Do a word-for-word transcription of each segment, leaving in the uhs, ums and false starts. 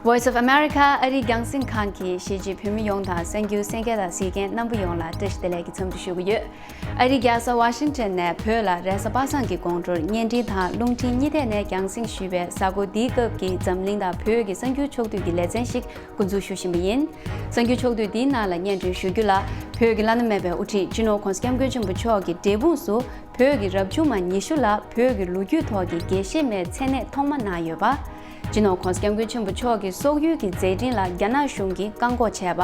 Voice of America ཨ་རིའི་རྒྱང་སྲིང་ཁང་གིས་གཞིས་བྱེས་བོད་མི་ཡོངས་དང་གསར་འགྱུར་གསན་མཁན་དང་གཟིགས་མཁན་རྣམ་པ་ཡོངས་ལ་བཀྲ་ཤིས་བདེ་ལེགས་ཀྱི་འཚམས་འདྲི་ཞུ་གི་ཡོད། ཨ་རིའི་རྒྱལ་ས་ཝ་ཤིང་ཊོན་ནས་བོད་ལ་རེས་གཟའ་པ་སངས་ཀྱི་དགོང་དྲོར་བརྙན་འཕྲིན་དང་རླུང་འཕྲིན་གཉིས་ཐད་ནས་རྒྱང་སྲིང་ཞུས་པའི་གཟའ་འཁོར་འདིའི་སྐབས་ཀྱི་འཛམ་གླིང་དང་བོད་ཀྱི་གསར་འགྱུར་ཕྱོགས་བསྡུས་ཀྱི་ལེ་ཚན་ཞིག་འགོ་འཛུགས་ཞུ་བཞིན་པ་ཡིན། གསར་འགྱུར་ཕྱོགས་བསྡུས་འདིའི་ནང་ལ་སྙན་སྒྲོན་ཞུ་རྒྱུ་ལ། བོད་ཀྱི་བླ་ན་མེད་པའི་དབུ་ཁྲིད་སྤྱི་ནོར་ྋགོང་ས་ྋསྐྱབས་མགོན་ཆེན་པོ་མཆོག་གིས་འབྲས་སྤུངས་སུ་བོད་ཀྱི་རབ་བྱུང་མ་ཉི་ཤུ་ལ་བོད་ཀྱི་ལོ་རྒྱུས་ཐོག་གི་དགེ་བཤེས་མའི་མཚན་གནས་ཐོག་མ་གནང་ཡོད་པ། སྤྱི་ནོར་ྋགོང་ས་ྋསྐྱབས་མགོན་ཆེན་པོ་མཆོག་གི་སོག་ཡུལ་གྱི་མཛད་འཕྲིན་ལ་རྒྱ་ནག་གཞུང་གིས་བཀག་འགོག་བྱས་པ།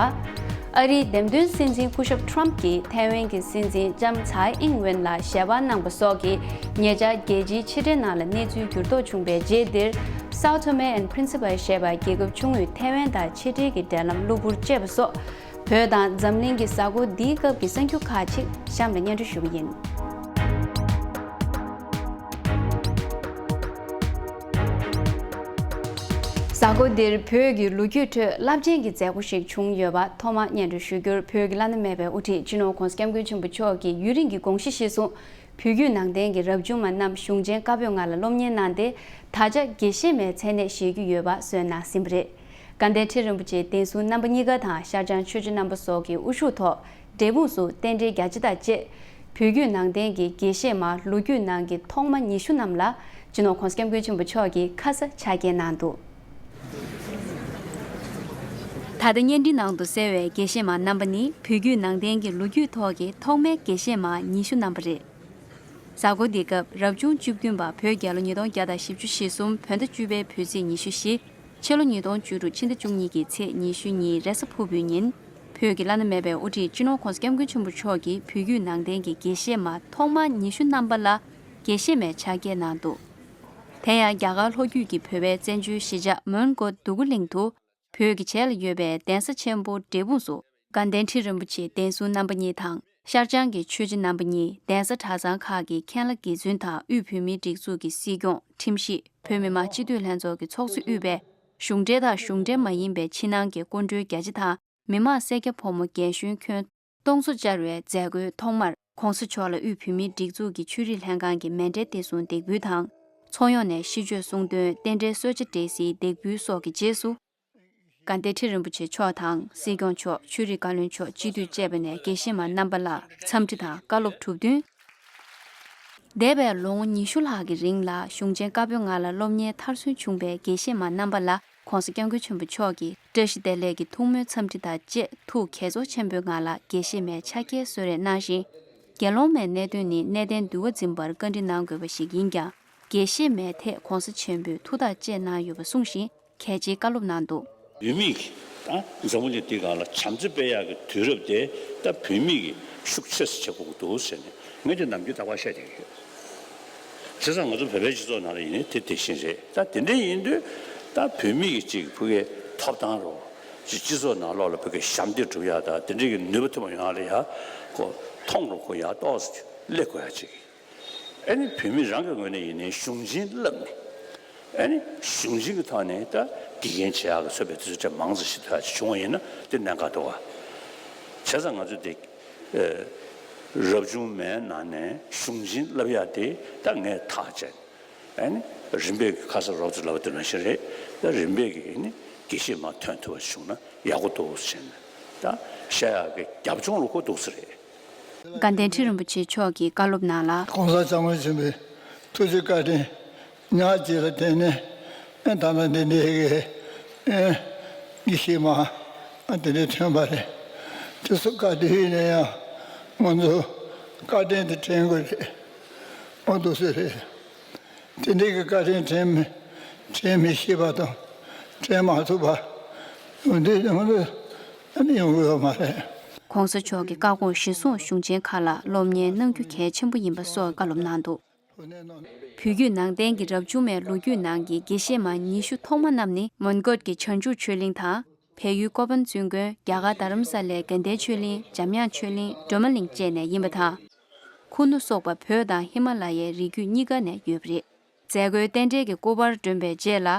ཨ་རིའི་འདེམས་ཐོན་སྲིད་འཛིན་སྐུ་ཞབས་ཊམ་གྱིས་ཐའེ་ཝན་གྱི་སྲིད་འཛིན་ལྕམ་ཚའེ་ཨིང་ཝེན་ལ་ཞལ་པར་གནང་པ་སོགས་ཀྱིས་ཉེ་ཆར་རྒྱལ་སྤྱིའི་ཕྱི་འབྲེལ་ནང་ལ་གནས་ཚུལ་འགྱུར་ལྡོག་བྱུང་པའི་རྗེས་འདིར། Sao Tome and Principe ཞེས་པ་རྒྱལ་ཁབ་ཆུང་ངུས་ཐའེ་ཝན་དང་ཕྱི་འབྲེལ་གྱི་འབྲེལ་ལམ་གློ་བུར་བཅད་པ་སོགས། བོད་དང་འཛམ་གླིང་གི་གཟའ་འཁོར་འདིའི་སྐབས་ཀྱི་གསར་འགྱུར་ཁག་ཅིག་གཤམ་ལ་སྙན་སྒྲོན་ཞུ་གི་ཡིན། གཟའ་འཁོར་འདིར་བོད་ཀྱི་ལོ་རྒྱུས་ཁྲོད་རླབས་ཆེན་གྱི་མཛད་སྒོ་ཞིག་བྱུང་ཡོད་པ་ཐོག་མར་སྙན་སྒྲོན་ཞུ་རྒྱུར། བོད་ཀྱི་བླ་ན་མེད་པའི་དབུ་ཁྲིད་སྤྱི་ནོར་ྋགོང་ས་ྋསྐྱབས་མགོན་ཆེན་པོ་མཆོག་གིས་ཡུན་རིང་གི་དགོངས་གཞི་གཞིར་བཟུང་། བོད་བརྒྱུད་ནང་བསྟན་གྱི་རབ་བྱུང་མ་རྣམས་གཞུང་ཆེན་བཀའ་པོད་ལྔ་ལ་སློབ་གཉེར་གནང་སྟེ། ད་ཆ་དགེ་བཤེས་མའི་མཚན་གནས་བཞེས་རྒྱུ་ཡོད་པ་གསོལ་གནང་ཟིན་པ་རེད། དགའ་ལྡན་ཁྲི་རིན་པོ་ཆེ་གདན་ཟུར་རྣམ་པ་གཉིས་ཀ་དང་ཤར་བྱང་ཆོས་རྗེ་རྣམ་པ་སོགས་ཀྱི་དབུ་བཞུགས་ཐོག་འབྲས་སྤུངས་སུ་རྟེན་འབྲེལ་རྒྱ་ཆེ་དང་བཅས། བོད་བརྒྱུད་ནང་བསྟན་གྱི་དགེ་བཤེས་མ་ལོ་རྒྱུས་ནང་གི་ཐོག་མ་ཉི་ཤུ་རྣམས་ལ་སྤྱི་ནོར་ྋགོང་ས་ྋསྐྱབས་མགོན་ཆེན་པོ་མཆོག་གིས་ཁ་ས་ཕྱག་འཁྱེར་གནང་འདུག་ད་ལྟ་བརྙན་འཕྲིན་ནང་དུ་གསལ་བའི་དགེ་བཤེས་མ་རྣམ་པ་ནི་བོད་བརྒྱུད་ནང་བསྟན་གྱི་ལོ་རྒྱུས་ཐོག་གི་ཐོག་མའི་དགེ་བཤེས་མ་ཉི་ཤུ་རྣམ་པ་རེད། གཟའ་འཁོར་འདིའི་སྐབས་རབ་བྱུང་བཅུ་བདུན་པ་བོད་རྒྱལ་ལོ་ཉིས་སྟོང་བརྒྱ་དང་བཞི་བཅུ་ཞེ་གསུམ་བོད་ཟླ་བཅུ་པའི་བོད་ཚེས་ཉི་ཤུ་བཞི། ཕྱི་ལོ་ཉིས་སྟོང་བཅུ་དྲུག་ཕྱི་ཟླ་བཅུ་གཉིས་ཀྱི་ཚེས་ཉི་ཤུ་གཉིས་རེས་གཟའ་ཕུར་བུའི་ཉིན། བོད་ཀྱི་བླ་ན་མེད་པའི་དབུ་ཁྲིད་སྤྱི་ནོར་ྋགོང་ས་ྋསྐྱབས་མགོན་ཆེན་པོ་མཆོག་གིས་བོད་བརྒྱུད་ནང་བསྟན་གྱི་དགེ་བཤེས་མ་ཐོག་མ་ཉི་ཤུ་རྣམ་པ་ལ་དགེ་བཤེས་མའི་ཕྱག་འཁྱེར་གནང་འདུག་དེ་ཡང་རྒྱ་གར་ལྷོ་རྒྱུད་ཀྱི་བོད་པའི་བཙན་བྱོལ་གཞིས་ཆགས་མོན་གྷོ་འདུ་གུ་གླིང་དུ། བོད་ཀྱི་བྱེས་ལ་ཡོད་པའི་གདན་ས་ཆེན་པོ་འབྲས་སྤུངས་སུ་དགའ་ལྡན་ཁྲི་རིན་པོ་ཆེ་གདན་ཟུར་རྣམ་པ་གཉིས་དང་ཤར་བྱང་གི་ཆོས་རྗེ་རྣམ་པ་གཉིས། གདན་ས་གྲྭ་ཚང་ཁག་གི་མཁན་བླ་དགེ་བཙུན་དང་དབུས་བོད་མིའི་སྒྲིག་འཛུགས་ཀྱི་སྲིད་སྐྱོང་། ཁྲིམས་ཞིབ། བོད་མི་མང་སྤྱི་འཐུས་ལྷན་ཚོགས་ཀྱི་ཚོགས་གཙོས་དབུས་པའི་གཞུང་འབྲེལ་དང་གཞུང་འབྲེལ་མ་ཡིན་པའི་ཕྱི་ནང་གི་སྐུ་མགྲོན་བརྒྱ་ཆ་དང་མི་མང་སེར་སྐྱ་ཕོ་མོ་རྒན་གཞོན་ཁྱོན་སྟོང་ཚོ་བཅར་བའི་མཛད་སྒོའི་ཐོག་མར། ྋགོང་ས་མཆོག་ལ་དབུས་བོད་མིའི་སྒྲིག་འཛུགས་ཀྱི་ཆོས་རིག་ལྷན་ཁང་གི་མཎྜལ་བདེ་སྲུང་འདེགས་འབུལ་དང་། ཚོགས་ཡོངས་ནས་ཤིས་བརྗོད་གསུང་འདོན། རྟེན་འབྲེལ་གསོལ་ཇ་འབྲས་སིལ་འདེགས་འབུལ་སོགས་ཀྱི་རྗེས་སུ། དགའ་ལྡན་ཁྲི་རིན་པོ་ཆེ་མཆོག་དང་། སྲིད་སྐྱོང་མཆོག་ཆོས་རིག་བཀའ་བློན་མཆོག་སྤྱི་འཐུས་བཅས་པ་ནས་དགེ་བཤེས་མ་རྣམ་པ་ལ་འཚམས་འདྲི་དང་བཀའ་སློབ་གྲུབ་བསྟུན། འདས་པའི་ལོ་ངོ་ཉི་ཤུ་ལྷག་གི་རིང་ལ་གཞུང་ཆེན་བཀའ་པོད་ལྔ་ལ་སློབ་གཉེར་མཐར་སོན་བྱུང་བའི་དགེ་བཤེས་མ་རྣམ་པ་ལ་ྋགོང་ས་ྋསྐྱབས་མགོན་ཆེན་པོ་མཆོག་གིས་བཀྲ་ཤིས་བདེ་ལེགས་ཀྱི་ཐུགས་སྨོན་འཚམས་འདྲི་དང་བཅས་ཐུགས་དགྱེས་ཚོར་ཆེན་པོའི་ངང་ལ་དགེ་བཤེས་མའི་ཕྱག་འཁྱེར་གསོལ་རས་གནང་ཞིང་། དགེ་སློང་མའི་གནད་དོན་ནི་གནས་བརྟན་འདུལ་བ་འཛིན་པར་བཀའ་འདྲི་གནང་དགོས་པ་ཞིག་ཡིན་ཀྱང་། དགེ་བཤེས་མའི་ཐད་ྋགོང་ས་ཆེན་པོས་ཐུགས་ཐག་བཅད་གནང་ཡོད་པ་གསུངས་ཤིང་། གལ་ཆེའི་བཀའ་སློབ་གནང་འདུག་བོད་མིས་ད་འཛམ་བུ་གླིང་འདིའི་སྒང་ལ་བྱམས་བརྩེ་སྤེལ་ཡག་གི་དུས་རབས་དེ་ད་བོད་མིས་ཤུགས་ཆེ་ཙམ་བྱེད་དགོས་ཀྱི་འདུག་ཟེར་ནས་ངས་དེ་ནམ་རྒྱུན་རྟག་པར་བཤད་བསྡད་ཀྱི་ཡོད། བྱས་ཙང་ང་ཚོ་བོད་པའི་སྤྱི་ཚོགས་ནང་ལ་ཡིན་ནའི་དེ་དེ་བཞིན་རེད། ད་དེ་འདྲ་ཡིན་དུས་ད་བོད་མི་གི་ཅིག་ཕ་གིའི་ཐོབ་ཐང་རོ། ཅིག་སྤྱི་ཚོགས་ནང་ལོགས་ལ་ཕ་གིའི་ཞབས་འདེགས་སྒྲུབ་ཡག་དང་དེ་འདྲ་གི་ནུས་པ་ཐོན་པ་ཡོང་ཡག་ལ་ཡ་ཁོ་མཐོང་རུ་ཁོ་ཡག་ཏོག་ཙམ་སླེབས་དགོས་ཡག་ཅིག་ཨ་ནི་བོད་མི་རང་གི་ངོས་ནས་ཡིན་ནའི་གཞུང་ཆེན་བསླབས་ནས། ཨ་ནི་གཞུང་ཆེན་གྱི་ཐོག་ནས་ད་དགེ་རྒན་བྱེད་ཡག་གི་བཟོ་འདྲ་དུས་ཚོད་ཅིག་མང་ཙམ་ཞིག་ཐོན་ཡག་ཅིག་བྱུང་བ་ཡིན་ན་དེ་གནད་འགག་འདུག་བ། བྱས་ཙང་ང་ཚོ་དེ་ཨ་རབ་བྱུང་མའི་ནང་ནས་གཞུང་ཆེན་བསླབ་ཡག་དེ་ད་ངས་ཐག་བཅད། ཨ་ནི་རིམ་པས་ཀྱི་ཁ་སང་རོབ་ཙམ་ལབ་པ་དེ་ནང་བཞིན་རེད། ད་རིམ་པས་ཀྱི་ནི་དགེ་བཤེས་མ་ཐོན་ཐུབ་པ་བྱུང་ན་ཡག་པོ་འདུག་ཟེར་ནས་ད་བཤད་ཡག་གི་རྒྱབ་ལྗོངས་ལ་ཁོ་འདུག་ས་རེད། དགའ་ལྡན་ཁྲི་རིན་པོ་ཆེ་མཆོག་གིས་བཀའ་སློབ་ནང་ལ། ྋགོང་ས་ྋསྐྱབས་མགོན་ཆེན་པོའི་ཐུགས་རྗེ་བཀའ་དྲིན་ཉག་གཅིག་ལ་བརྟེན་ནས་ཨེ་ད་ལྟ་འདི་འདྲའི་གི་ཨེ་དགེ་བཤེས་མ་ཨ་དེ་འདྲའི་ཐོན་པ་རེད། དེ་ཚོ་ག་དུས་ཡིན་ན་ཡང་ང་ཚོ་བཀའ་དྲིན་དེ་དྲན་དགོས་རེད། ཨོ་འདུག་སེ་རེད། དེ་འདྲའི་གི་བཀའ་དྲིན་དྲན་མི་དྲན་མི་ཤེས་པ་དང་དྲན་མ་ཐུབ་པ་ཡོང་དུས་ང་ཚོ་ཨ་ནི་ཡོང་གི་ཡོད་མ་རེད། ྋགོང་ས་མཆོག་གི་བཀའ་དགོངས་གཞིར་བཟུང་གཞུང་ཆེན་ཁག་ལ་སློབ་གཉེར་གནང་རྒྱུ་གལ་ཆེན་པོ་ཡིན་པ་སོགས་བཀའ་སློབ་གནང་འདུག་བོད་བརྒྱུད་ནང་བསྟན་གྱི་རབ་བྱུང་མའི་ལོ་རྒྱུས་ནང་གི་དགེ་བཤེས་མ་ཉི་ཤུ་ཐོག་མ་རྣམས་ནི་མོན་གྷོ་གི་བྱང་ཆུབ་ཆོས་གླིང་དང་། བལ་ཡུལ་ཀོ་པན་ཙུན་དགོན། རྒྱ་གར་རྡ་རམ་ས་ལའི་དགའ་ལྡན་ཆོས་གླིང་། འཇམ་དབྱངས་ཆོས་གླིང་། སྒྲོལ་མ་གླིང་བཅས་ནས་ཡིན་པ་དང་། ཁུ་ནུ་སོགས་པ་བོད་དང་ཧི་མ་ལ་ཡའི་རི་རྒྱུད་གཉིས་ཀ་ནས་ཡོད་པ་རེད། མཛད་སྒོའི་རྟེན་འབྲེལ་གྱི་སྐུ་པར་སྒྲོན་པའི་རྗེས་ལ།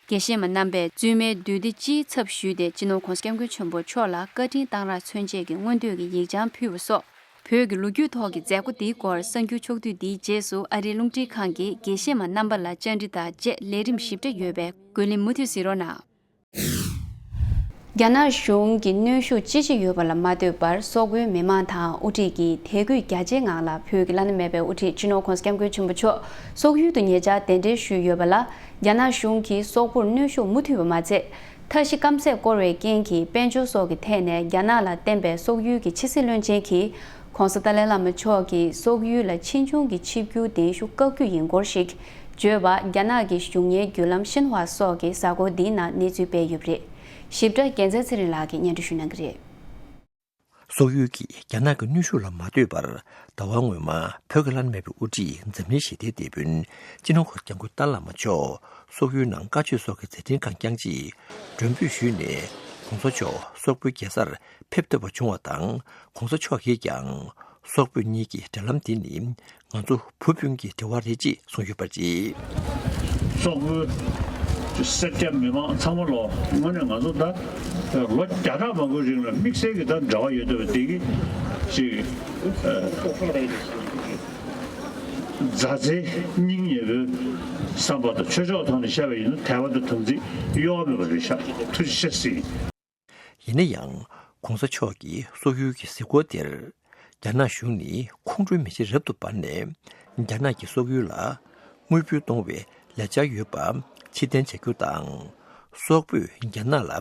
དགེ་བཤེས་མ་རྣམ་པས་བཙུན་མའི་འདུས་སྡེ་སྤྱིའི་ཚབ་ཞུས་ཏེ་སྤྱི་ནོར་ྋགོང་ས་ྋསྐྱབས་མགོན་ཆེན་པོ་མཆོག་ལ་བཀའ་དྲིན་གཏང་རག་མཚོན་ཆེད་ཀྱི་མངོན་འདོད་ཀྱི་ཡིག་བྱང་ཕུལ་བ་སོགས། བོད་ཀྱི་ལོ་རྒྱུས་ཐོག་གི་མཛད་སྒོ་འདིའི་སྐོར་གསར་འགྱུར་ཕྱོགས་བསྡུས་འདིའི་རྗེས་སུ་ཨ་རིའི་རླུང་འཕྲིན་ཁང་གིས་དགེ་བཤེས་མ་རྣམ་པ་ལ་བཅར་འདྲི་དང་བཅས་ལས་རིམ་ཞིབ་ཕྲ་ཡོད་པས་བཀོད་ལེན་མུ་མཐུད་གཟིགས་རོགས་གནང་། རྒྱ་ནག་གཞུང་གིས་གནོན་ཤུགས་ཅི་ཞིག་ཡོད་པ་ལ་མ་ལྟོས་པར། སོག་པོའི་མི་མང་དང་དབུ་ཁྲིད་ཀྱིས་དད་གུས་རྒྱ་ཆེའི་ངང་ལ་བོད་ཀྱི་བླ་ན་མེད་པའི་དབུ་ཁྲིད་སྤྱི་ནོར་༧གོང་ས་༧སྐྱབས་མགོན་ཆེན་པོ་མཆོག་སོག་ཡུལ་དུ་ཉེ་ཆར་གདན་འདྲེན་ཞུས་ཡོད་པ་ལ། རྒྱ་ནག་གཞུང་གིས་སོག་པོར་གནོན་ཤུགས་མུ་མཐུད་པ་མ་ཚད། མཐའ་བཞི་སྐམ་སས་བསྐོར་བའི་རྐྱེན་གྱིས། དཔལ་འབྱོར་སོགས་ཀྱི་ཐད་ནས་རྒྱ་ནག་ལ་བརྟེན་པའི་སོག་ཡུལ་གྱི་ཕྱི་སྲིད་བློན་ཆེན་གྱིས། ྋགོང་ས་ཏཱ་ལའི་བླ་མ་མཆོག་གིས་སོག་ཡུལ་ལ་ཕྱིས་འབྱུང་གི་ཆིབས་བསྒྱུར་གདན་ཞུ་བཀག་རྒྱུ་ཡིན་སྐོར་ཞིག་བརྗོད་པ། རྒྱ་ནག་གི་གཞུང་གཉེར་བརྒྱུད་ལམ་ཤིན་ཧྭ་སོགས་ཀྱིས་གཟའ་འཁོར་འདིའི་ནང་གནས་ཚུལ་སྤེལ་ཡོད་པ་རེད། ཞིབ་ཕྲ་རྒྱལ་མཚན་ཚེ་རིང་ལགས་ཀྱིས་སྙན་སྒྲོན་ཞུ་གནང་གི་རེད། སོག་ཡུལ་གྱིས་རྒྱ་ནག་གི་གནོན་ཤུགས་ལ་མ་ལྟོས་པར། ཟླ་བ་སྔོན་མ་བོད་ཀྱི་བླ་ན་མེད་པའི་དབུ་ཁྲིད་འཛམ་གླིང་ཞི་བདེའི་དེད་དཔོན་སྤྱི་ནོར་༧གོང་ས་༧སྐྱབས་མགོན་ཏཱ་ལའི་བླ་མ་མཆོག་སོག་ཡུལ་ནང་བཀའ་ཆོས་སོགས་ཀྱི་མཛད་འཕྲིན་གང་བསྐྱངས་རྗེས། མགྲོན་འབོད་ཞུས་ནས་༧གོང་ས་མཆོག་སོག་པོའི་རྒྱལ་སར་ཕེབས་ཐུབ་པ་བྱུང་བ་དང་། ྋགོང་ས་མཆོག་གིས་ཀྱང་། སོག་བོད་གཉིས་ཀྱི་འབྲེལ་ལམ་འདི་ནི་ང་ཚོ་བུ་སྤུན་གྱི་འབྲེལ་བ་རེད་ཅེས་གསུངས་ཡོད་པ་རེད། སོག་པོའི་སེར་སྐྱ་མི་མང་ཚང་མ་ལོ། དངོས་གནས་ང་ཚོ་ད་ལོ་བརྒྱ་ཕྲག་མང་པོའི་རིང་ལ་དམིགས་བསལ་གྱི་ད་འབྲེལ་བ་ཡོད་བསྡད་པ་འདི་གི་ཅིག་མཛའ་བརྩེ་སྙིང་ཉེ་པོའི་བསམ་པ་དང་། ཆོས་ཕྱོགས་ཐོག་ནས་བཤད་པ་ཡིན་ན་དད་པ་དང་དམ་ཚིག་གཡོ་བ་མེད་པ་རེད་ཤག་ཐུགས་རྗེ་ཆེ་ཟེར། ཡིན་ན་ཡང་། ྋགོང་ས་མཆོག་གིས་སོག་ཡུལ་གྱི་གཟིགས་སྐོར་དེར། རྒྱ་ནག་གཞུང་ནི་ཁོང་ཁྲོའི་མེ་ལྕེ་རབ་ཏུ་འབར་ནས། རྒྱ་ནག་གིས་སོག་ཡུལ་ལ་དངུལ་བུན་གཏོང་བའི་ལས་འཆར་ཡོད་པ་ཕྱིར་འཐེན་བྱ་རྒྱུ་དང་། སོག་པོས་རྒྱ་ནག་ལ་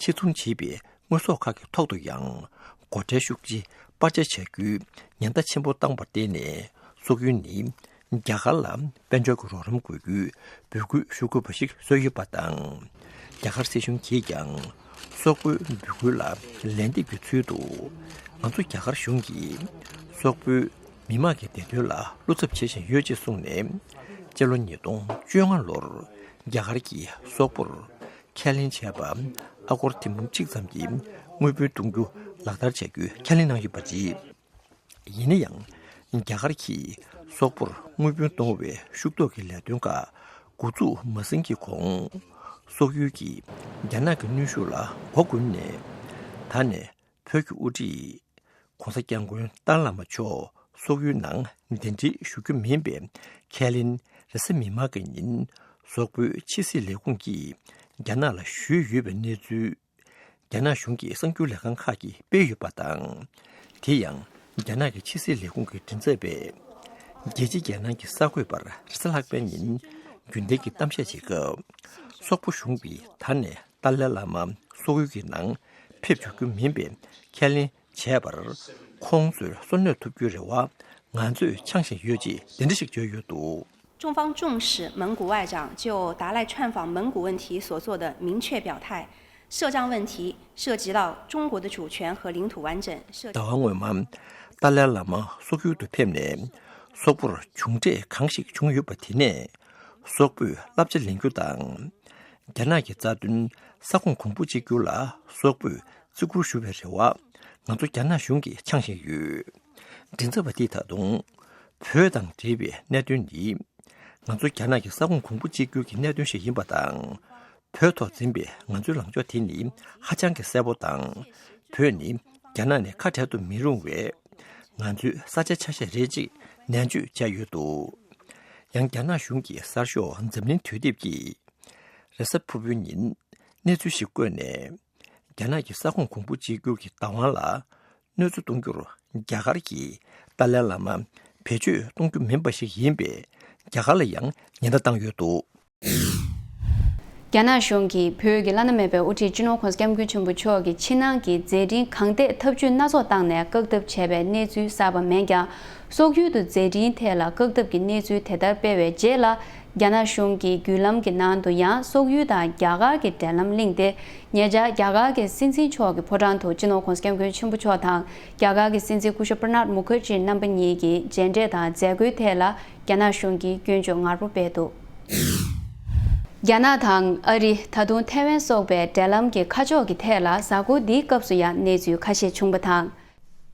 ཕྱིར་ཚོང་བྱེད་པའི་དངོས་ཟོག་ཁག་གི་ཐོག་ཏུ་ཡང་། སྒོ་ཁྲལ་ཤུགས་ཆེ་སྤར་ཆ་བྱ་རྒྱུའི་ཉེན་བརྡ་ཆེན་པོ་བཏང་བར་བརྟེན་ནས། སོག་ཡུལ་ནི། རྒྱ་གར་ལ་དཔལ་འབྱོར་གྱི་རོགས་རམ་དགོས་རྒྱུའི་འབོད་སྐུལ་ཞུ་དགོས་པ་ཞིག་བཟོས་ཡོད་པ་དང་། རྒྱ་གར་སྲིད་གཞུང་གིས་ཀྱང་སོག་པོའི་འབོད་སྐུལ་ལ་ལན་འདེབས་ཀྱི་ཚུལ་དུ། ང་ཚོ་རྒྱ་གར་གཞུང་གིས་སོག་པོའི་མི་དམངས་ཀྱི་བདེ་དོན་ལ་བློ་འཚབ་བྱེད་བཞིན་ཡོད་ཅེས་གསུངས་ནས། སྤྱི་ལོ་ཉིས་སྟོང་བཅོ་ལྔ་ལོར་རྒྱ་གར་གྱིས་སོག་པོར་ཁས་ལེན་བྱས་པ་ཨ་སྒོར་ཐེར་འབུམ་གཅིག་ཙམ་གྱི་དངུལ་བུན་གཏོང་རྒྱུ་ལག་བསྟར་བྱ་རྒྱུའི་ཁས་ལེན་གནང་ཡོད་པ་རེད། ཡིན་ན་ཡང་། རྒྱ་གར་གྱིས་སོག་པོར་དངུལ་བུན་གཏོང་བའི་ཤུགས་གཏོགས་ཀྱི་ལས་དོན་ཁག་འགོ་འཛུགས་མ་ཟིན་གྱི་གོང་། སོག་ཡུལ་གྱིས་རྒྱ་ནག་གི་གནོན་ཤུགས་ལ་མགོ་སྒུར་ནས། ད་ནས་བོད་ཀྱི་དབུ་ཁྲིད་ྋགོང་ས་ྋསྐྱབས་མགོན་ཏཱ་ལའི་བླ་མ་མཆོག་སོག་ཡུལ་ནང་གདན་འདྲེན་ཞུ་རྒྱུ་མིན་པའི་ཁས་ལེན་རེས་གཟའ་མིག་དམར་གྱི་ཉིན། སོག་པོའི་ཕྱི་སྲིད་ལས་ཁུངས་ཀྱིས་རྒྱ་ནག་ལ་ཞུས་ཡོད་པའི་གནས་ཚུལ། རྒྱ་ནག་གཞུང་གི་གསར་འགྱུར་ལས་ཁང་ཁག་གིས་སྤེལ་ཡོད་པ་དང་། དེ་ཡང་རྒྱ་ནག་གི་ཕྱི་སྲིད་ལས་ཁུངས་ཀྱི་མགྲིན་ཚབ་པས། རྒྱལ་སྤྱིའི་རྒྱལ་ནང་གི་གསར་འགོད་པར་རེས་གཟའ་ལྷག་པའི་ཉིན་རྒྱུན་ལྡན་གྱི་གཏམ་བཤད་བྱེད་སྐབས། སོག་པོ་གཞུང་གིས་ད་ནས་ཏཱ་ལའི་བླ་མ་སོག་ཡུལ་གྱི་ནང་ཕེབས་འཇུག་རྒྱུ་མིན་པའི་ཁས་ལེན་བྱས་པར། ཁོང་ཚོས་གསོན་གནས་ཐུབ་རྒྱུའི་རེ་བ་ང་ཚོས་འཆང་བཞིན་ཡོད་ཅེས་གདན་འདྲེན་ཞིག་བརྗོད་ཡོད་འདུག། 中方重视蒙古外长就达赖探访蒙古问题所做的明确表态，涉疆问题设及到中国的主权和领土完整， ཟླ་བ་སྔོན་མ། ཏཱ་ལའི་བླ་མ་སོག་ཡུལ་དུ་ཕེབས་ནས། སོག་པོར་མཇུག་འབྲས་གང་ཞིག་བྱུང་ཡོད་པ་དེ་ནས། སོག་པོས་བསླབ་བྱ་ལེན་རྒྱུ་དང་། རྒྱ་ནག་གི་རྩ་དོན་ས་ཁོངས་གོང་བུ་གཅིག་གྱུར་ལ་སོག་པོས་བརྩི་བཀུར་ཞུ་བའི་རེ་བ་ང་ཚོ་རྒྱ་ནག་གཞུང་གིས་འཆང་བཞིན་ཡོད། མགྲིན་ཚབ་པ་དེས་ད་དུང་། བོད་དང་འབྲེལ་བའི་གནད་དོན་ནི། ང་ཚོ་རྒྱ་ནག་གི་ས་ཁོངས་གོང་བུ་གཅིག་གྱུར་གྱི་གནད་དོན་ཞིག་ཡིན་པ་དང་། བོད་ཐོག་འཛིན་པའི་ང་ཚོའི་ལངས་ཕྱོགས་དེ་ནི་ཧ་ཅང་གི་གསལ་པོ་དང་། བོད་ནི་རྒྱ་ནག་ནས་ཁ་བྲལ་དུ་མི་རུང་བའི་ང་ཚོའི་ས་ཆའི་ཆ་ཤས་རེད་ཅེས་ནན་བརྗོད་བྱས་ཡོད་འདུག། ཡང་རྒྱ་ནག་གཞུང་གིས་གསར་ཤོག་འཛམ་གླིང་དུས་དེབ་ཀྱིས་རེས་གཟའ་ཕུར་བུའི་ཉིན་གནས་ཚུལ་ཞིག་བཀོད་ནས། རྒྱ་ནག་གི་ས་ཁོངས་གོང་བུ་གཅིག་གྱུར་གྱི་བདག་དབང་ལ་གནོད་འཚེ་གཏོང་རྒྱུར་རྒྱ་གར་གྱིས་ཏཱ་ལའི་བླ་མ་བེད་སྤྱོད་གཏོང་རྒྱུ་མིན་པ་ཞིག་ཡིན་པས། རྒྱ་གར་ལ་ཡང་ཉེན་བརྡ་བཏང་ཡོད་འདུག། རྒྱ་ནག་གཞུང་གིས་བོད་ཀྱི་བླ་ན་མེད་པའི་དབུ་ཁྲིད་སྤྱི་ནོར་༧གོང་ས་༧སྐྱབས་མགོན་ཆེན་པོ་མཆོག་གི་ཕྱི་ནང་གི་མཛད་འཕྲིན་གང་ཐད་ཐབས་ཇུས་སྣ་ཚོགས་བཏང་ནས་བཀག་སྡོམ་བྱས་པའི་གནས་ཚུལ་གསར་པ་མེད་ཀྱང་། སོག་ཡུལ་དུ་མཛད་འཕྲིན་ཐད་ལ་བཀག་སྡོམ་གྱི་གནས་ཚུལ་དེ་ལྟར་སྤེལ་བའི་རྗེས་ལ། རྒྱ་ནག་གཞུང་གིས་བརྒྱུད་ལམ་གྱི་ནང་དུ་ཡང་སོག་ཡུལ་དང་རྒྱ་གར་གྱི་འབྲེལ་ལམ་བརླིངས་ཏེ། ཉེ་ཆར་རྒྱ་གར་གྱི་སྲིད་འཛིན་མཆོག་གི་ཕོ་བྲང་དུ་སྤྱི་ནོར་༧གོང་ས་༧སྐྱབས་མགོན་ཆེན་པོ་མཆོག་དང་། རྒྱ་གར་གྱི་སྲིད་འཛིན་སྐུ་ཞབས་པྲ་ནཱབ་མུ་ཁར་ཇི་རྣམ་པ་གཉིས་ཀྱི་མཇལ་འཕྲད་དང་མཛད་སྒོའི་ཐད་ལ། རྒྱ་ནག་གཞུང་གིས་སྐྱོན་བརྗོད་ངར་པོ་སྤེལ་འདུག། རྒྱ་ནག་དང་ཨ་རི། ད་དུང་ཐའེ་ཝན་སོགས་པའི་འབྲེལ་ལམ་གྱི་ཁ་ཕྱོགས་ཀྱི་ཐད་ལ། གཟའ་འཁོར་འདིའི་སྐབས་སུ་ཡང་གནས་ཚུལ་ཁ་ཤས་བྱུང་བ་དང་།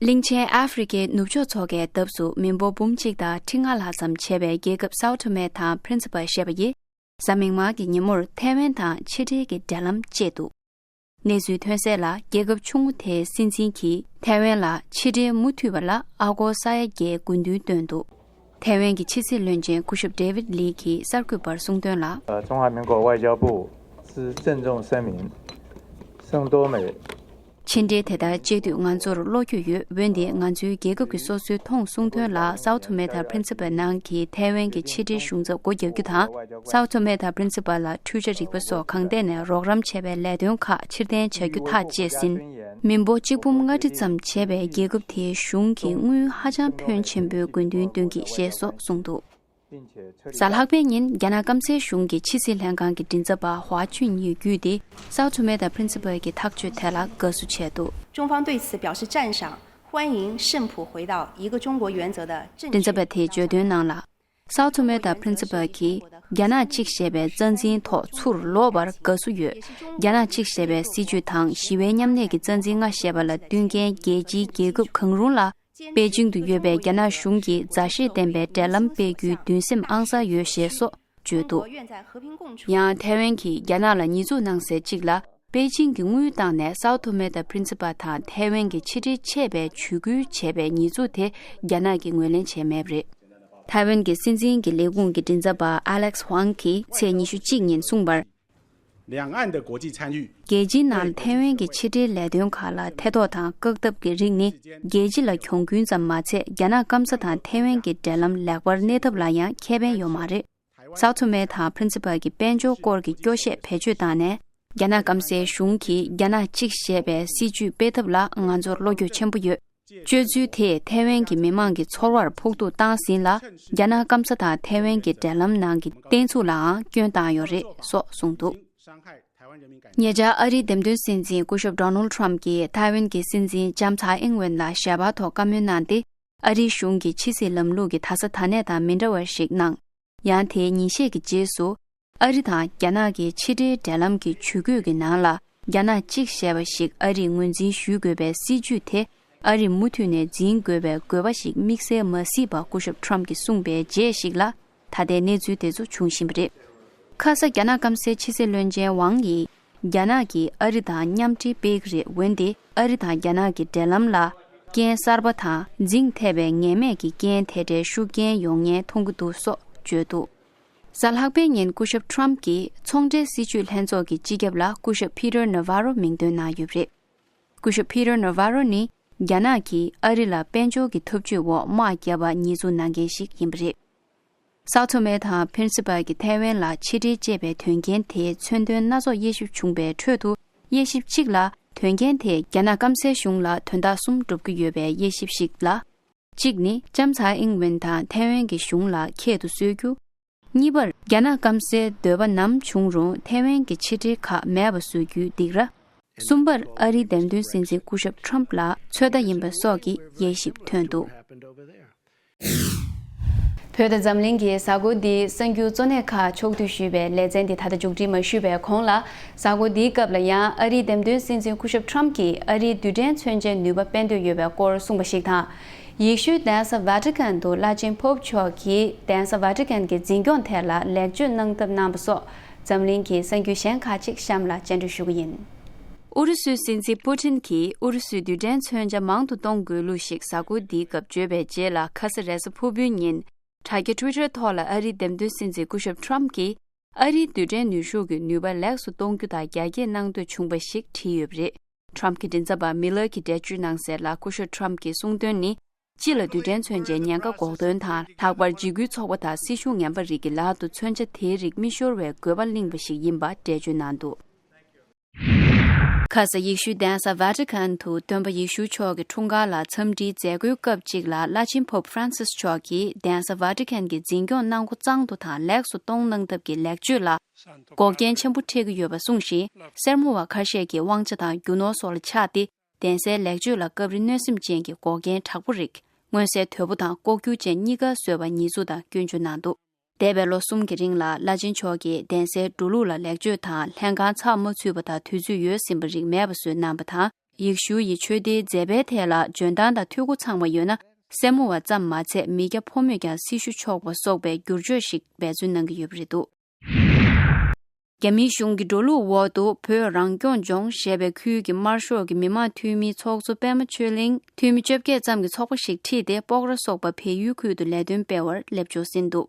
གླིང་ཆེན་ཨ་ཧྥེ་རི་ཁའི་ནུབ་ཕྱོགས་མཚོ་ཁའི་འདབས་སུ་མི་འབོར་འབུམ་གཅིག་དང་ཁྲི་ལྔ་ལྷག་ཙམ་བྱས་པའི་རྒྱལ་ཁབ་སའོ་ཐོ་མེ་དང་པྲིན་སི་པ་ཞེས་པ་ཡིས། གཟའ་མིག་དམར་གྱི་ཉིན་མོར་ཐའེ་ཝན་དང་ཕྱི་འབྲེལ་གྱི་འབྲེལ་ལམ་བཅད་འདུག། གནས་ཚུལ་ཐོན་གསལ་ལ། རྒྱལ་ཁབ་ཆུང་ངུ་དེའི་སྲིད་འཛིན་གྱིས་ཐའེ་ཝན་ལ་ཕྱི་འབྲེལ་མུ་མཐུད་པ་ལ་ཨ་སྒོར་ས་ཡ་བརྒྱད་དགོས་འདུན་བཏོན་འདུག། ཐའེ་ཝན་གྱི་ཕྱི་སྲིད་བློན་ཆེན་སྐུ་ཞབས་ཌེ་ཝིད་ལི་གིས་གསར་འགོད་པར་གསུངས་དོན་ལ། 呃，中华民国外交部是郑重声明，圣多美 ཕྱི་འབྲེལ་དེ་ལྟར་བྱེད་དུས་ང་ཚོར་བློ་འགྱོད་ཡོད། འོན་ཏེ་ང་ཚོའི་རྒྱལ་ཁབ་ཀྱི་སོ་སོའི་མཐོང་གསུང་དོན་ལ་Sao Tome དང་Principe ནང་གི་ཐའེ་ཝན་གྱི་ཕྱི་འབྲེལ་གཞུང་ཚབ་སྒོ་རྒྱག་རྒྱུ་དང་། Sao Tome དང་Principe ལ་འཕྲུལ་ཆ་རིག་པ་སོགས་གང་ཐད་ནས་རོགས་རམ་བྱས་པའི་ལས་དོན་ཁག་ཕྱིར་འཐེན་བྱ་རྒྱུ་ཐག་བཅད་ཟིན། མི་འབོར་གཅིག་འབུམ་ལྔ་ཁྲི་ཙམ་བྱས་པའི་རྒྱལ་ཁབ་དེའི་གཞུང་གིས་དངུལ་ཧ་ཅང་ཕོན་ཆེན་པོའི་དགོས་འདུན་བཏོན་གྱི་ཞེས་སོགས་གསུངས་འདུག་གཟའ་ལྷག་པའི་ཉིན་རྒྱ་ནག་སྐམ་སའི་གཞུང་གི་ཕྱི་སྲིད་ལྷན་ཁང་གི་མགྲིན་ཚབ་པ་ཧྭ་ཅུན་ཡི་བརྒྱུད་དེ། Sao Tome དང་Principe གྱི་ཐག་གཅོད་དེ་ལ་དགའ་བསུ་བྱས་འདུག 中方对此表示赞赏，欢迎圣普回到一个中国原则的正确。 མགྲིན་ཚབ་པ་དེས་བརྗོད་དོན་ནང་ལ། Sao Tome དང་Principe གྱིས་རྒྱ་ནག་གཅིག་ཞེས་པའི་རྩ་འཛིན་ཐོག་ཚུར་ལོག་པར་དགའ་བསུ་ཡོད། རྒྱ་ནག་གཅིག་ཞེས་པའི་སྲིད་ཇུས་དང་ཞི་བའི་མཉམ་གནས་ཀྱི་རྩ་འཛིན་ལྔ་ཞེས་པ་ལ་བསྟུན་མཁན་རྒྱལ་སྤྱིའི་རྒྱལ་ཁབ་གང་རུང་ལ། པེ་ཅིང་དུ་ཡོད་པའི་རྒྱ་ནག་གཞུང་གིས་མཛའ་བཤེས་ལྡན་པའི་འབྲེལ་ལམ་སྤེལ་རྒྱུའི་འདུན་སེམས་ཨང་གསར་ཡོད་ཞེས་སོགས་བརྗོད་འདུག་ཡང་ཐའེ་ཝན་གྱིས་རྒྱ་ནག་ལ་ཉེས་འཛུགས་གནང་སའི་གཅིག་ལ། པེ་ཅིང་གིས་དངུལ་བཏང་ནས་Sao Tome དང་Principe དང་ཐའེ་ཝན་གྱི་ཕྱི་འབྲེལ་ཆད་པའི་ཇུས་འགོད་བྱས་པའི་ཉེས་འཛུགས་དེ་རྒྱ་ནག་གིས་ངོས་ལེན་བྱས་མེད་པ་རེད། ཐའེ་ཝན་གྱི་སྲིད་འཛིན་གྱི་ལས་ཁུངས་ཀྱི་མགྲིན་ཚབ་པ་Alex Huang གིས་ཚེས་ཉི་ཤུ་གཅིག་ཉིན་གསུངས་པར། 两岸的国际参与 རྒྱལ་སྤྱིའི་ནང་ཐའེ་ཝན་གྱི་ཕྱི་འབྲེལ་ལས་དོན་ཁག་ལ་ཐེ་གཏོགས་དང་བཀག་སྡོམ་གྱི་རིགས་ནི་རྒྱལ་སྤྱི་ལ་གྱོང་གུན་ཙམ་མ་ཚད། རྒྱ་ནག་སྐམ་ས་དང་ཐའེ་ཝན་གྱི་འབྲེལ་ལམ་ལེགས་པར་གནས་ཐབས་ལ་ཡང་ཁེ་ཕན་ཡོད་མ་རེད། Sao Tome དང་Principe གྱི་དཔལ་འབྱོར་སྐོར་གྱི་སྐྱོ་བཤད་བེད་སྤྱོད་བཏང་ནས། རྒྱ་ནག་སྐམ་སའི་གཞུང་གིས་རྒྱ་ནག་གཅིག་ཞེས་པའི་སྲིད་ཇུས་སྤེལ་ཐབས་ལ་ང་ཚོར་བློ་འགྱོད་ཆེན་པོ་ཡོད། སྤྱོད་ཚུལ་དེས་ཐའེ་ཝན་གྱི་མི་མང་གི་ཚོར་བར་ཕོག་ཐུག་བཏང་ཟིན་ལ། རྒྱ་ནག་སྐམ་ས་དང་ཐའེ་ཝན་གྱི་འབྲེལ་ལམ་ནང་གི་བརྟན་ཚུགས་ལའང་སྐྱོན་བཏང་ཡོད་རེད་སོགས་གསུངས་འདུག་ཉེ་ཆར་ཨ་རིའི་འདེམས་ཐོན་སྲིད་འཛིན་སྐུ་ཞབས་Donald Trump གྱིས་ཐའེ་ཝན་གྱི་སྲིད་འཛིན་ལྕམ་ཚའེ་ཨིང་ཝེན་ལ་ཞལ་པར་ཐོག་བཀའ་མོལ་གནང་སྟེ། ཨ་རིའི་གཞུང་གིས་ཕྱི་སྲིད་ལམ་ལུགས་ཀྱི་དག་ས་དར་ནས་དང་མི་འདྲ་བ་ཞིག་གནང་། ཡང་དེའི་ཉིན་ཤས་ཀྱི་རྗེས་སུ། ཨ་རི་དང་རྒྱ་ནག་གི་ཕྱི་འབྲེལ་འབྲེལ་ལམ་གྱི་ཇུས་འགོད་ཀྱི་ནང་ལ། རྒྱ་ནག་གཅིག་ཞེས་པ་ཞིག་ཨ་རིས་ངོས་འཛིན་ཞུ་དགོས་པའི་སྲིད་ཇུས་དེ། ཨ་རིས་མུ་མཐུད་ནས་འཛིན་དགོས་པའི་དགོས་པ་ཞིག་དམིགས་བསལ་མ་གཟིགས་པ་སྐུ་ཞབས་Trump གྱིས་གསུངས་པའི་རྗེས་ཤིག་ལ། ད་ལྟའི་གནས་ཚུལ་དེ་ཚོ་འབྱུང་བཞིན་པ་རེད། ཁ་ས་རྒྱ་ནག་སྐམ་སའི་ཕྱི་སྲིད་བློན་ཆེན་ཝང་ཡིས། རྒྱ་ནག་གིས་ཨ་རི་དང་མཉམ་འབྲེལ་སྤེལ་གྱི་རེད། འོན་ཏེ་ཨ་རི་དང་རྒྱ་ནག་གི་འབྲེལ་ལམ་ལ། རྐྱེན་གསར་པ་དང་འཛིང་ཐེབས་པའི་ངེས་མེད་ཀྱི་རྐྱེན་དེ་འདྲའི་ཤུགས་རྐྱེན་ཡོང་ཉེན་མཐོང་གི་འདུག་སོགས་བརྗོད་འདུག་གཟའ་ལྷག་པའི་ཉིན་སྐུ་ཞབས་Trump གྱིས་ཚོང་འབྲེལ་སྲིད་ཇུས་ལྷན་ཚོགས་ཀྱི་སྤྱི་ཁྱབ་ལ་སྐུ་ཞབས་Peter Navarro མིང་འདོན་གནང་ཡོད་པ་རེད། སྐུ་ཞབས་Peter Navarro ནི་རྒྱ་ནག་གིས་ཨ་རི་ལ་དཔལ་འབྱོར་གྱི་འཐབ་ཇུས་འོག་དམག་བརྒྱབ་པ་ཉེས་འཛུགས་གནང་མཁན་ཞིག་ཡིན་པ་རེད། Sao Tome དང་Principe གྱིས་ཐའེ་ཝན་ལ་ཕྱི་འབྲེལ་ཅེས་པའི་དོན་རྐྱེན་དེའི་མཚོན་དོན་སྣ་ཚོགས་དབྱེ་ཞིབ་བྱུང་བའི་ཁྲོད་དུ། དབྱེ་ཞིབ་གཅིག་ལ། དོན་རྐྱེན་དེས་རྒྱ་ནག་སྐམ་སའི་གཞུང་ལ་དོན་དག་གསུམ་སྒྲུབ་ཀྱི་ཡོད་པའི་དབྱེ་ཞིབ་ཞིག་ལ། གཅིག་ནི། ལྕམ་ཚའེ་ཨིང་ཝེན་དང་ཐའེ་ཝན་གྱི་གཞུང་ལ་ཁྱད་དུ་གསོད་རྒྱུ། གཉིས་པར། རྒྱ་ནག་སྐམ་སའི་འདོད་པ་ནམ་བྱུང་རུང་ཐའེ་ཝན་གྱི་ཕྱི་འབྲེལ་ཁག་མེད་པ་བཟོ་རྒྱུའི་སྡིགས་ར། གསུམ་པར། ཨ་རིའི་འདེམས་ཐོན་སྲིད་འཛིན་སྐུ་ཞབས་Trump ལ་ཚོད་ལྟ་ཡིན་པ་སོགས་ཀྱི་དབྱེ་ཞིབ་ཐོན་འདུག་བོད་དང་འཛམ་གླིང་གི་གཟའ་འཁོར་འདིའི་གསར་འགྱུར་གཙོ་གནད་ཁག་ཕྱོགས་བསྡུས་ཞུས་པའི་ལེ་ཚན་འདི་ད་ལྟ་མཇུག་སྒྲིལ་མ་ཞུས་པའི་གོང་ལ། གཟའ་འཁོར་འདིའི་སྐབས་ལ་ཡང་ཨ་རིའི་འདེམས་ཐོན་སྲིད་འཛིན་སྐུ་ཞབས་Trump གྱིས་ཨ་རིའི་རྡུལ་ཕྲན་མཚོན་ཆའི་ནུས་པ་སྤེལ་འདོད་ཡོད་པའི་སྐོར་གསུངས་པ་ཞིག་དང་། ཡེ་ཤུའི་གདན་ས་Vatican དུ་བླ་ཆེན་Pope མཆོག་གིས་གདན་ས་Vatican གྱི་འཛིན་སྐྱོང་ཐད་ལ་ལེགས་བཅོས་གནང་ཐབས་གནང་པ་སོགས། འཛམ་གླིང་གི་གསར་འགྱུར་གཞན་ཁག་ཅིག་གཤམ་ལ་སྤྱན་འགྲེལ་ཞུ་གི་ཡིན། ཨུ་རུ་སུའི་སྲིད་འཛིན་པུ་ཏིན་གྱིས་ཨུ་རུ་སུའི་རྡུལ་ཕྲན་མཚོན་ཆ་མང་དུ་གཏོང་དགོས་ལུགས་ཤིག་གཟའ་འཁོར་འདིའི་སྐབས་བརྗོད་པའི་རྗེས་ལ། ཁ་ས་རེས་གཟའ་ཕུར་བུའི་ཉིན། དྲ་རྒྱ་Twitter ཐོག་ལ་ཨ་རིའི་འདེམས་ཐོན་སྲིད་འཛིན་སྐུ་ཞབས་Trump གྱིས། ཨ་རིའི་རྡུལ་ཕྲན་ནུས་ཤུགས་ཀྱི་ནུས་པ་ལེགས་སུ་གཏོང་རྒྱུ་དང་རྒྱ་སྐྱེད་གནང་འདོད་བྱུང་བ་ཞིག་བྲིས་ཡོད་པ་རེད། Trump གྱི་མགྲིན་ཚབ་པ་Miller གྱིས་འགྲེལ་བརྗོད་གནང་གསལ་ལ། སྐུ་ཞབས་Trump གྱི་གསུངས་དོན་ནི། སྤྱི་ལ་རྡུལ་ཕྲན་མཚོན་ཆའི་ཉེན་ཁ་འགོག་དོན་དང་། ལྷག་པར་འཇིགས་སྐུལ་ཚོགས་པ་དང་སྲིད་གཞུང་ངན་པ་རིགས་ཀྱི་ལག་ཏུ་མཚོན་ཆ་དེའི་རིགས་མི་ཤོར་བའི་དགོས་པ་གླེང་བ་ཞིག་ཡིན་པ་འགྲེལ་བརྗོད་གནང་འདུག་ཁ་ས་ཡེ་ཤུའི་གདན་ས་Vatican དུ་སྟོན་པ་ཡེ་ཤུ་མཆོག་གི་འཁྲུངས་སྐར་ལ་འཚམས་འདྲིའི་མཛད་སྒོའི་སྐབས་གཅིག་ལ། བླ་ཆེན་Pope Francis མཆོག་གིས་གདན་ས་Vatican གྱི་འཛིན་སྐྱོང་གནང་སྒོ་གཙང་དུ་དང་ལེགས་སུ་གཏོང་གནང་ཐབས་ཀྱི་ལེགས་བཅོས་ལ་འགོག་རྐྱེན་ཆེན་པོ་འཕྲད་ཀྱི་ཡོད་པ་གསུངས་ཤིང་། སེར་མོ་བ་ཁ་ཤས་ཀྱི་དབང་ཆ་དང་རྒྱུ་ནོར་སོགས་ལ་ཆགས་ཏེ། གདན་སའི་ལེགས་བཅོས་ལ་སྐབས་རེ་གནོད་སེམས་ཅན་གྱི་འགོག་རྐྱེན་དྲག་པོ་རིགས། མངོན་གསལ་དོད་པོ་དང་ལྐོག་གྱུར་ཅན་གཉིས་ཀ་བཟོས་པ་ཉེས་འཛུགས་དང་སྐྱོན་བརྗོད་གནང་འདུག་འདས་པའི་ལོ་གསུམ་གྱི་རིང་ལ་བླ་ཆེན་མཆོག་གིས་གདན་སའི་འགྲོ་ལུགས་ལ་ལེགས་བཅོས་དང་ལྷན་ཁང་ཚགས་མ་ཚུད་པ་དང་དུས་ཚོད་ཡོལ་ཟིན་པ་རིགས་མེད་པ་བཟོས་གནང་བ་དང་། ཡེ་ཤུ་ཡི་ཆོས་སྡེའི་མཛད་པའི་ཐད་ལ་འཇོན་ཐང་དང་འཐུས་སྒོ་ཚང་བ་ཡོད་ན། སེར་མོ་བ་ཙམ་མ་ཚད་མི་སྐྱ་ཕོ་མོས་ཀྱང་སྲི་ཞུ་ཆོག་པ་སོགས་པའི་བསྒྱུར་བཅོས་ཤིག་འབད་བརྩོན་གནང་གི་ཡོད་པ་རེད་འདུག་རྒྱ་མིའི་གཞུང་གི་འགྲོ་ལུགས་འོག་ཏུ་བོད་རང་སྐྱོང་ལྗོངས་ཞེས་པའི་ཁུལ་གྱི་དམར་ཤོག་གི་མི་དམངས་འཐུས་མིའི་ཚོགས་གཙོ་པད་མ་ཆོས་གླིང་འཐུས་མི་བཅོ་བརྒྱད་ཙམ་གྱི་ཚོགས་པ་ཞིག་ཁྲིད་དེ་སྤོག་ར་སོག་པ་བལ་ཡུལ་ཁུལ་དུ་ལས་དོན་སྤེལ་བར་སླེབས་འབྱོར་ཟིན་འདུག་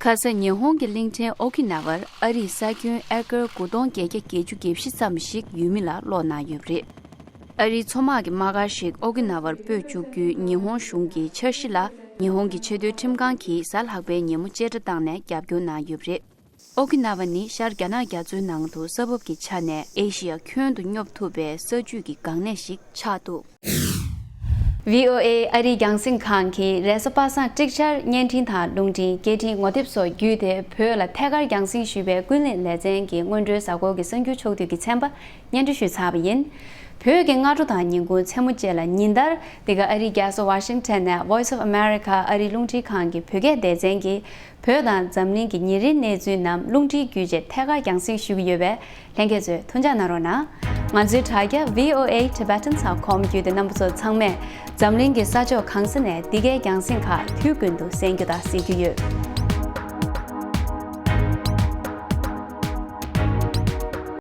ཁ་ས་ཉི་ཧོང་གི་གླིང་ཕྲན་ཨོ་ཁི་ན་ཝར་ཨ་རིའི་ས་ཁྱོན་ཨེ་ཀར་དགུ་སྟོང་བརྒྱད་བརྒྱ་བརྒྱད་ཅུ་གྱ་བཞི་ཙམ་ཞིག་ཡུལ་མི་ལ་སློག་གནང་ཡོད་པ་རེད། ཨ་རིའི་མཚོ་དམག་གི་དམག་སྒར་ཞིག་ཨོ་ཁི་ན་ཝར་སྤོས་བཅུག་རྒྱུའི་ཉི་ཧོང་གཞུང་གི་འཆར་གཞི་ལ་ཉི་ཧོང་གི་ཆེས་མཐོའི་ཁྲིམས་ཁང་གིས་གཟའ་ལྷག་པའི་ཉིན་མོ་བཅད་ཁྲ་བཏང་ནས་རྒྱབ་སྐྱོར་གནང་ཡོད་པ་རེད། ཨོ་ཁི་ན་ཝ་ནི་ཤར་རྒྱ་ནག་རྒྱ་མཚོའི་ནང་དུ་ས་བབ་ཀྱི་ཆ་ནས་ཨེ་ཤི་ཡ་ཁྱོན་དུ་སྙོབ་ཐུབ་པའི་ས་བཅུད་ཀྱི་འགག་གནས་ཤིག་ཆགས་འདུག། ཝི་ཨོ་ཨེ་ཨ་རིའི་རྒྱང་སྲིང་ཁང་གིས་རེས་གཟའ་པ་སངས་ཀྲིག་ཆར་བརྙན་འཕྲིན་དང་རླུང་འཕྲིན་སྐད་འཕྲིན་ངོ་དེབ་སོགས་བརྒྱུད་དེ་བོད་ལ་ཐད་ཀར་རྒྱང་སྲིང་ཞུས་པའི་ཀུན་གླེང་ལེ་ཚན་གྱི་སྔོན་འགྲོའི་གཟའ་འཁོར་གྱི་གསར་འགྱུར་ཕྱོགས་བསྡུས་ཀྱི་ཚན་པ་སྙན་སྒྲོན་ཞུས་ཚར་བ་ཡིན། བོད་ཀྱི་སྔ་དྲོ་དང་ཉིན་གུང་མཚན་མོ་བཅས་ལ་ཉིན་ལྟར་འདི་ག་ཨ་རིའི་རྒྱལ་ས་ཝ་ཤིང་ཊོན་ནས་Voice of America ཨ་རིའི་རླུང་འཕྲིན་ཁང་གི་བོད་སྐད་སྡེ་ཚན་གྱིས་བོད་དང་འཛམ་གླིང་གི་ཉིན་རེའི་གནས་ཚུལ་རྣམས་རླུང་འཕྲིན་བརྒྱུད་བཅས་ཐད་ཀར་རྒྱང་སྲིང་ཞུ་གི་ཡོད་པས། ལྷན་རྒྱས་ཚོས་ཐུགས་འཇགས་གནང་རོགས་གནང་། ང་ཚོའི་དྲ་རྒྱ་V O A Tibetans dot com བརྒྱུད་དེ་རྣམ་པ་ཚོ་ཚང་མས་འཛམ་གླིང་གི་ས་ཕྱོགས་གང་ས་ནས་འདི་གའི་རྒྱང་སྲིང་ཁག་དུས་ཀུན་ཏུ་གསན་རྒྱུ་དང་གཟིགས་རྒྱུ་ཡོད།